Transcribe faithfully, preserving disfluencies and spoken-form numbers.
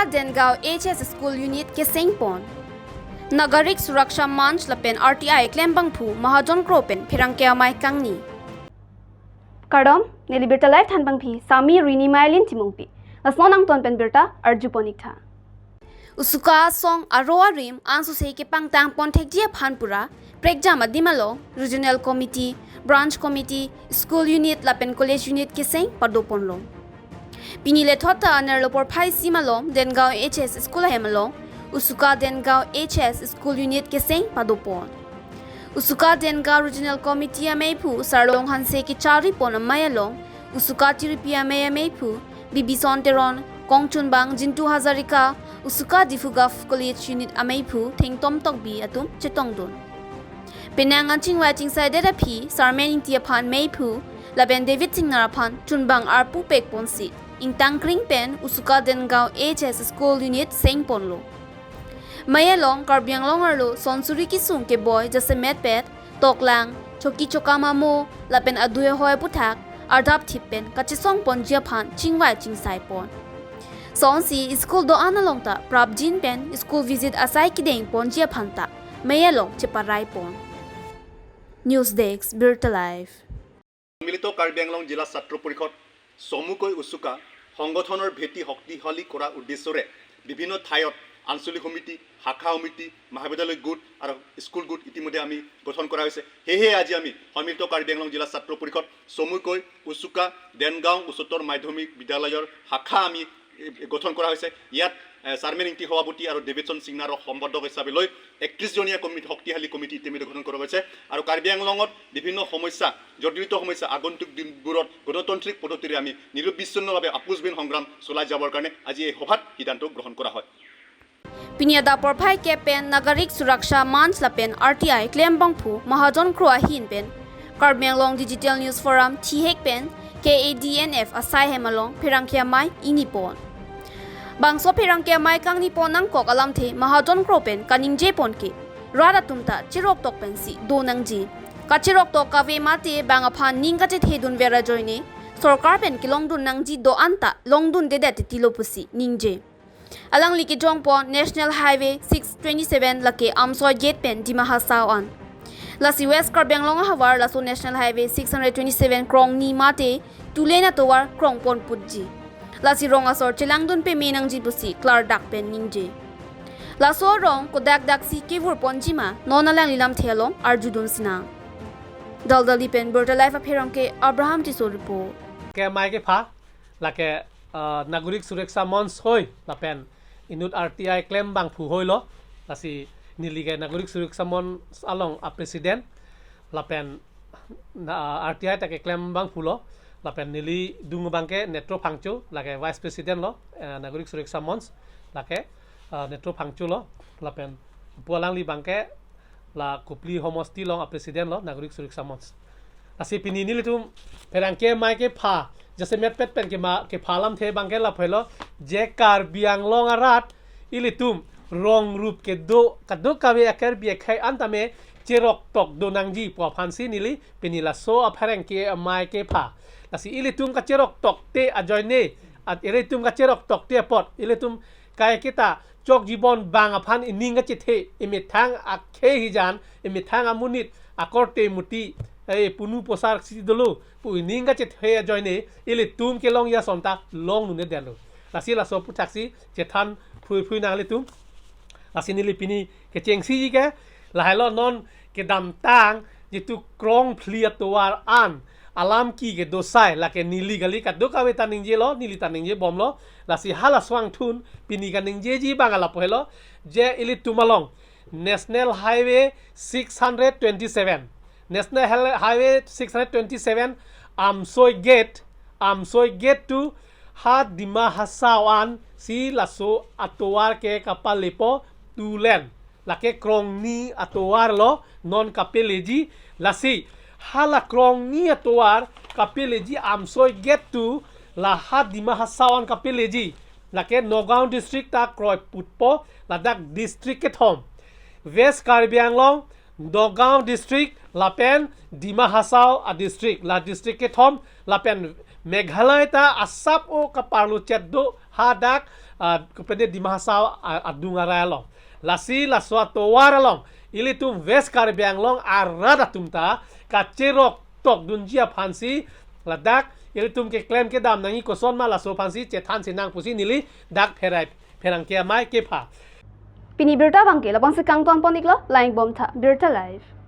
Dengaon H S School Unit keseng pon. Nagarik Suraksha Manch lapen R T I klembangphu Mahajon Kro pen pherangke amei kangni. Kardom, neli birta live thanbangpi Sami Rini Mailin Timungpi. Lasonang ton pen birta arju pon-ik tha. Usuka asong aro arim ansose kepangtang pon thekji aphan pura prekjam adim along Regional Committee, Branch Committee, School Unit lapen College Unit keseng pado ponlo. Pini lethot ta anerlo porphai isi malom Dengaon H S School ahem along Usuka Dengaon H S School Unit keseng pado pon. Usuka Dengaon Regional Committee ameiphu Sarlong Hanse kechari pon amei along Usuka Tiripi amei ameiphu Bibison Teron, kongchunbang Jintu Hazarika, Usuka Diphu Govt College Unit ameiphu Thengtom Tokbi atum chetongdun. Penang an chingvai chingsaidet aphi Sarmen Ingti aphan meiphu lapen David Singnar aphan chunbang arpu pek ponsi ingtangkring pen Usuka Dengaon H S School Unit seng ponlo. Mei along Karbi Anglong arlo sonsuri kesung keboi jasemet pet, toklang, choki chokam amo lapen adui ahoi aputhak ardap thip pen kachesong ponji aphan chingvai chingsai pon. Sonsi school do-an along ta prapjin pen school visit asai kedeng ponji aphan ta mei along cheparai pon. News Desk, Birta Live. সন্মিলিত কাৰ্বি আংলং জিলা ছাত্ৰ পৰিষদ চমুকৈ উচুকা সংগঠনৰ ভেটি শক্তিশালী কৰাৰ উদ্দেশ্যৰে বিভিন্ন ঠাইত আঞ্চলিক সমিতি, শাখা সমিতি, মহাবিদ্যালয় গোট আৰু স্কুল গোট ইতিমধ্যে আমি গঠন কৰা হৈছে। সেয়েহে আজি আমি সন্মিলিত কাৰ্বি আংলং জিলা ছাত্ৰ পৰিষদ চমুকৈ উচুকা দেনগাঁও উচ্চতৰ মাধ্যমিক বিদ্যালয়ৰ শাখা আমি এ, গঠন কৰা হৈছে। ইয়াত, এ, চাৰমেন ইংতি সভাপতি আৰু ডেভিডson চিংনাৰক সম্পাদক হিচাপে লৈ একত্ৰিশ জনীয়া কমিটি, শক্তিশালী কমিটি ইতিমধ্যে গঠন কৰা হৈছে। আৰু কাৰ্বি আংলঙত বিভিন্ন সমস্যা, জৰ্জৰিত সমস্যা আগন্তুক দিনবোৰত গণতান্ত্ৰিক পদ্ধতিৰে আমি নিৰবিচ্ছিন্নভাৱে আপোচবিহীন সংগ্ৰাম চলাই যাবৰ কাৰণে আজি এই সভাত সিদ্ধান্ত গ্ৰহণ কৰা হয়। Pini adap porphai kep pen Nagarik Suraksha Manch lapen R T I klembangphu Mahajon Kro ahin pen Karbi Anglong Digital News Forum thihek pen K A D N F asai hem along pherangke amei ingni pon. Bangso pherangke amei kangni pon nangkok alamthe Mahajon Kro pen kaningje pon ke rat atum ta cherok tok pensi do nangji. Kacherok tok kave mate bang aphan ning kachethedun ver ajoine sorkar pen kelongdun nangji do-an ta longdundedet titilo pusi ningje. Alangli kejong pon National Highway six twenty-seven lake Amsoi Gate pen Dima Hasao an. Lasi West Karbi Anglong ahavar laso National Highway six hundred twenty-seven krongni mate two lane atovar krong pon putji. Lasi rong asor chelangdun peme nangji pusi klardak pen ningje. Laso rong kodak daksi kevur ponji ma non alangli lamthe along arjudun sinang. Daldali pen Birta Live apherangke Abraham Tisso report. Ke amei kepha, lake, ah, Nagarik Suraksha Manch hoi lapen inut R T I klembangphu hoilo, lasi neli ke Nagarik Suraksha Manch along a president lapen na, R T I ta keklembangphulo, lapen neli dung abangke Netro Phangcho, lake vice president lo, eh, Nagarik Suraksha Manch, lake, ah, Netro Phangcho lo, lapen pu alangli abangke la Kopili homosti along a president lo Nagarik Suraksha Manch. Lasi pini nelitum pherangke amei kepha, jasemet pet pen kema, kepha lamthe abangke lapulo, je Karbi Anglong arat ilitum rong rup kedo, kadokave a-Karbi akhei an tame cherok tok do nangji pu aphansi neli pini laso apherangke amei kepha. Lasi ilitum kacherok tokte ajoine, at ilitum kacherok tokte apot ilitum kai kita chokjibon bang aphan ining kachethe, imethang akhei hijan, imethang amonit, akorte moti, eh, punu posar si dolo pu ining kachethe ajoine ilitum kelongji ason ta longdundedetlo. Lasi laso aputhaksi chethan phrui phrui nang ilitum. Lasi neli pini kechengsiji ke lahailo, non kedamtang jitu krong phli atovar an alam ke kedo asai, lake neli kali kadokave ta ningjelo, neli ta ningjebomlo. Lasi hala asonthot pini kaningjeji abang lapulo, je ilitum along National Highway six hundred twenty-seven, National Hel-, Highway six hundred twenty-seven, Amsoi Gate, Amsoi Gate to ha Dima Hasao an si laso atovar ke kapalepo two lane. Lake krongni atovar lo non kapeleji, lasi hala krongni atovar kapeleji Amsoi Gate to la ha Dima Hasao an kapeleji. Lake Nagaon district ta kroiputpo, ladak district kethom. West Karbi Anglong, Nagaon district lapen Dima Hasao a district, la district kethom, lapen Meghalaya ta asap o kaparluchet do hadak ah, kopende Dima Hasao a- adung arai along. Lasi laso atovar along ilitum West Karbi Anglong arat atum ta kacherok tokdunji aphansi ladak ilitum keklem kedam nangji, kosonma laso aphansi chethan sinang pusi neli dak pherai pherangke amei kepha. Pini birta abangke labangsi kangton pon-iklo, lang-ik bom tha, Birta Live.